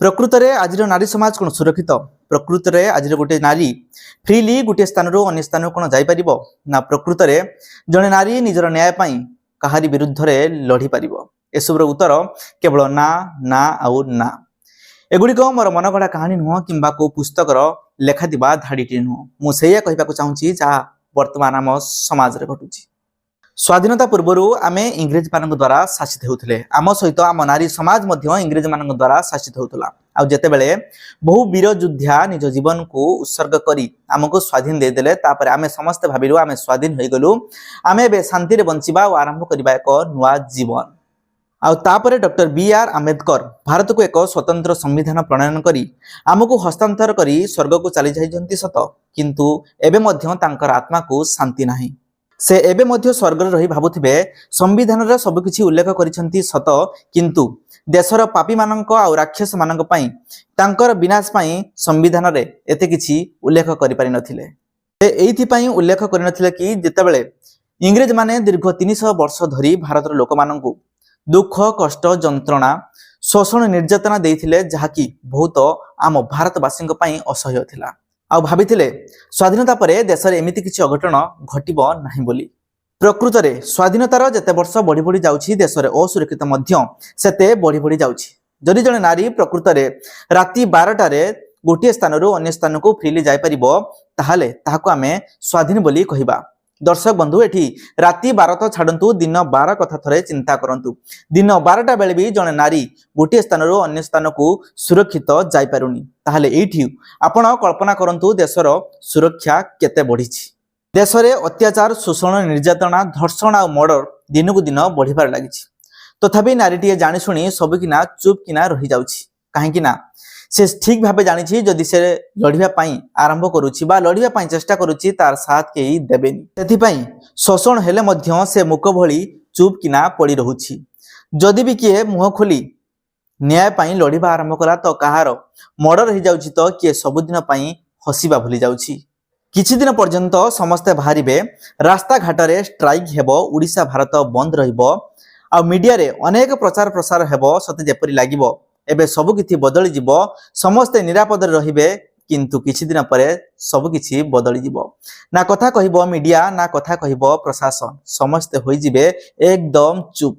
ପ୍ରକୃତରେ ଆଜିର ନାରୀ ସମାଜ କ'ଣ ସୁରକ୍ଷିତ? ପ୍ରକୃତରେ ଆଜିର ଗୋଟିଏ ନାରୀ ଫ୍ରିଲି ଗୋଟିଏ ସ୍ଥାନରୁ ଅନ୍ୟ ସ୍ଥାନକୁ କ'ଣ ଯାଇପାରିବ ନା ପ୍ରକୃତରେ ଜଣେ ନାରୀ ନିଜର ନ୍ୟାୟ ପାଇଁ କାହାରି ବିରୁଦ୍ଧରେ ଲଢ଼ିପାରିବ? ଏସବୁର ଉତ୍ତର କେବଳ ନା, ନା ଆଉ ନା। ଏଗୁଡ଼ିକ ମୋର ମନଗଢ଼ା କାହାଣୀ ନୁହଁ କିମ୍ବା କେଉଁ ପୁସ୍ତକର ଲେଖାଥିବା ଧାଡ଼ିଟିଏ ନୁହଁ। ମୁଁ ସେଇଆ କହିବାକୁ ଚାହୁଁଛି, ଯାହା ବର୍ତ୍ତମାନ ଆମ ସମାଜରେ ଘଟୁଛି। ସ୍ୱାଧୀନତା ପୂର୍ବରୁ ଆମେ ଇଂରେଜମାନଙ୍କ ଦ୍ୱାରା ଶାସିତ ହେଉଥିଲେ। ଆମ ସହିତ ଆମ ନାରୀ ସମାଜ ମଧ୍ୟ ଇଂରେଜମାନଙ୍କ ଦ୍ୱାରା ଶାସିତ ହେଉଥିଲା। ଆଉ ଯେତେବେଳେ ବହୁ ବୀର ଯୋଦ୍ଧା ନିଜ ଜୀବନକୁ ଉତ୍ସର୍ଗ କରି ଆମକୁ ସ୍ୱାଧୀନ ଦେଇଦେଲେ, ତାପରେ ଆମେ ସମସ୍ତେ ଭାବିଲୁ, ଆମେ ସ୍ୱାଧୀନ ହୋଇଗଲୁ, ଆମେ ଏବେ ଶାନ୍ତିରେ ବଞ୍ଚିବା ଆଉ ଆରମ୍ଭ କରିବା ଏକ ନୂଆ ଜୀବନ। ଆଉ ତାପରେ ଡକ୍ଟର ବି ଆର୍ ଆମ୍ବେଦକର ଭାରତକୁ ଏକ ସ୍ୱତନ୍ତ୍ର ସମ୍ବିଧାନ ପ୍ରଣୟନ କରି ଆମକୁ ହସ୍ତାନ୍ତର କରି ସ୍ୱର୍ଗକୁ ଚାଲି ଯାଇଛନ୍ତି ସତ, କିନ୍ତୁ ଏବେ ମଧ୍ୟ ତାଙ୍କର ଆତ୍ମାକୁ ଶାନ୍ତି ନାହିଁ। ସେ ଏବେ ମଧ୍ୟ ସ୍ୱର୍ଗରେ ରହି ଭାବୁଥିବେ, ସମ୍ବିଧାନରେ ସବୁକିଛି ଉଲ୍ଲେଖ କରିଛନ୍ତି ସତ, କିନ୍ତୁ ଦେଶର ପାପୀମାନଙ୍କ ଆଉ ରାକ୍ଷସମାନଙ୍କ ପାଇଁ, ତାଙ୍କର ବିନାଶ ପାଇଁ ସମ୍ବିଧାନରେ ଏତେ କିଛି ଉଲ୍ଲେଖ କରିପାରିନଥିଲେ। ସେ ଏଇଥିପାଇଁ ଉଲ୍ଲେଖ କରିନଥିଲେ କି ଯେତେବେଳେ ଇଂରେଜମାନେ ଦୀର୍ଘ 300 ବର୍ଷ ଧରି ଭାରତର ଲୋକମାନଙ୍କୁ ଦୁଃଖ, କଷ୍ଟ, ଯନ୍ତ୍ରଣା, ଶୋଷଣ, ନିର୍ଯାତନା ଦେଇଥିଲେ, ଯାହାକି ବହୁତ ଆମ ଭାରତବାସୀଙ୍କ ପାଇଁ ଅସହ୍ୟ ଥିଲା, ଆଉ ଭାବିଥିଲେ ସ୍ୱାଧୀନତା ପରେ ଦେଶରେ ଏମିତି କିଛି ଅଘଟଣ ଘଟିବ ନାହିଁ ବୋଲି। ପ୍ରକୃତରେ ସ୍ୱାଧୀନତାର ଯେତେ ବର୍ଷ ବଢି ବଢି ଯାଉଛି, ଦେଶରେ ଅସୁରକ୍ଷିତ ମଧ୍ୟ ସେତେ ବଢି ବଢି ଯାଉଛି। ଯଦି ଜଣେ ନାରୀ ପ୍ରକୃତରେ ରାତି 12ଟାରେ ଗୋଟିଏ ସ୍ଥାନରୁ ଅନ୍ୟ ସ୍ଥାନକୁ ଫ୍ରିଲି ଯାଇପାରିବ, ତାହେଲେ ତାହାକୁ ଆମେ ସ୍ୱାଧୀନ ବୋଲି କହିବା। ଦର୍ଶକ ବନ୍ଧୁ, ଏଠି ରାତି 12 ତ ଛାଡ଼ନ୍ତୁ, ଦିନ 12 କଥା ଥରେ ଚିନ୍ତା କରନ୍ତୁ। ଦିନ 12ଟା ବେଳେ ବି ଜଣେ ନାରୀ ଗୋଟିଏ ସ୍ଥାନରୁ ଅନ୍ୟ ସ୍ଥାନକୁ ସୁରକ୍ଷିତ ଯାଇପାରୁନି, ତାହେଲେ ଏଇଠି ଆପଣ କଳ୍ପନା କରନ୍ତୁ ଦେଶର ସୁରକ୍ଷା କେତେ ବଢିଛି। ଦେଶରେ ଅତ୍ୟାଚାର, ଶୋଷଣ, ନିର୍ଯାତନା, ଧର୍ଷଣ ଆଉ ମର୍ଡର ଦିନକୁ ଦିନ ବଢିବାରେ ଲାଗିଛି। ତଥାପି ନାରୀଟିଏ ଜାଣିଶୁଣି ସବୁକିନା ଚୁପ୍ କିନା ରହିଯାଉଛି। କାହିଁକି ନା ସେ ଠିକ ଭାବେ ଜାଣିଛି, ଯଦି ସେ ଲଢିବା ପାଇଁ ଆରମ୍ଭ କରୁଛି ବା ଲଢିବା ପାଇଁ ଚେଷ୍ଟା କରୁଛି, ତାର ସାଥ କେହି ଦେବେନି। ସେଥିପାଇଁ ଶୋଷଣ ହେଲେ ମଧ୍ୟ ସେ ମୁକ ଭଳି ଚୁପ୍ କିନା ପଡ଼ି ରହୁଛି। ଯଦି ବି କିଏ ମୁହଁ ଖୋଲି ନ୍ୟାୟ ପାଇଁ ଲଢିବା ଆରମ୍ଭ କଲା, ତ କାହାର ମର୍ଡର ହେଇଯାଉଛି ତ କିଏ ସବୁଦିନ ପାଇଁ ହସିବା ଭୁଲି ଯାଉଛି। କିଛି ଦିନ ପର୍ଯ୍ୟନ୍ତ ସମସ୍ତେ ବାହାରିବେ, ରାସ୍ତାଘାଟରେ ଷ୍ଟ୍ରାଇକ୍ ହେବ, ଓଡ଼ିଶା ଭାରତ ବନ୍ଦ ରହିବ ଆଉ ମିଡିଆରେ ଅନେକ ପ୍ରଚାର ପ୍ରସାର ହେବ। ସତେ ଯେପରି ଲାଗିବ ଏବେ ସବୁ କିଛି ବଦଳିଯିବ, ସମସ୍ତେ ନିରାପଦରେ ରହିବେ। କିନ୍ତୁ କିଛି ଦିନ ପରେ ସବୁ କିଛି ବଦଳିଯିବ। ନା କଥା କହିବ ମିଡିଆ, ନା କଥା କହିବ ପ୍ରଶାସନ। ସମସ୍ତେ ହୋଇଯିବେ ଏକଦମ ଚୁପ୍।